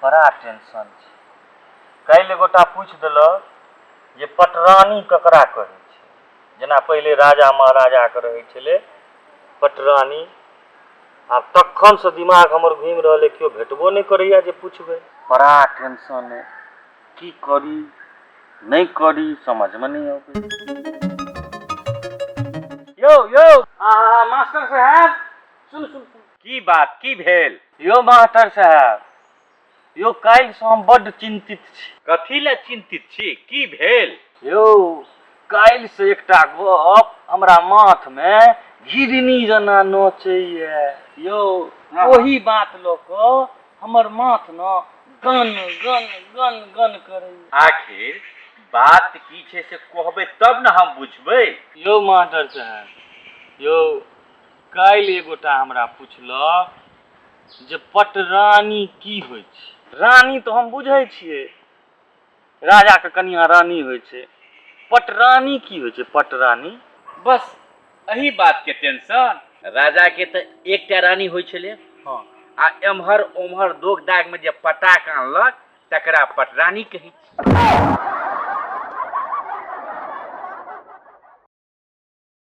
बड़ा टेंशन छै। काल्हि एगोटा पूछि देलक जे पटरानी ककरा कहै छै। जेना पहिले राजा महाराजाके रहै छलै पटरानी। आब तखनसँ दिमाग हमर घुमि रहल अइ, केओ भेटबो नहि करैए जे पुछबै। बड़ा टेंशन अइ, की करी नहि करी समझमे नहि अबै। यौ यौ मास्टर साहेब, सुन सुन। की बात, की भेल? यौ मास्टर साहेब, यौ काल्हिसँ हम बड्ड चिन्तित छी। कथी लए चिन्तित छी, की भेल? यौ काल्हिसँ एकटा गप हमरा माथमे घिरनी जेना नोचैए यौ। ओही बात लऽ कऽ हमर माथ ने गन गन गन गन करैए। आखिर बात की छै से कहबै तब ने हम बुझबै। यौ मास्टर साहेब, यौ काल्हि एगोटा हमरा पुछलक जे पटरानी की होइ छै। रानी तऽ हम बुझै छियै, राजाके कनिया रानी होइ छै, पटरानी की होइ छै पटरानी? बस एही बातके टेंशन? राजाके तऽ एकटा रानी होइ छलै। हँ। आ एम्हर ओम्हर दोग दागमे जे पटा कऽ अनलक तकरा पटरानी कहै छै।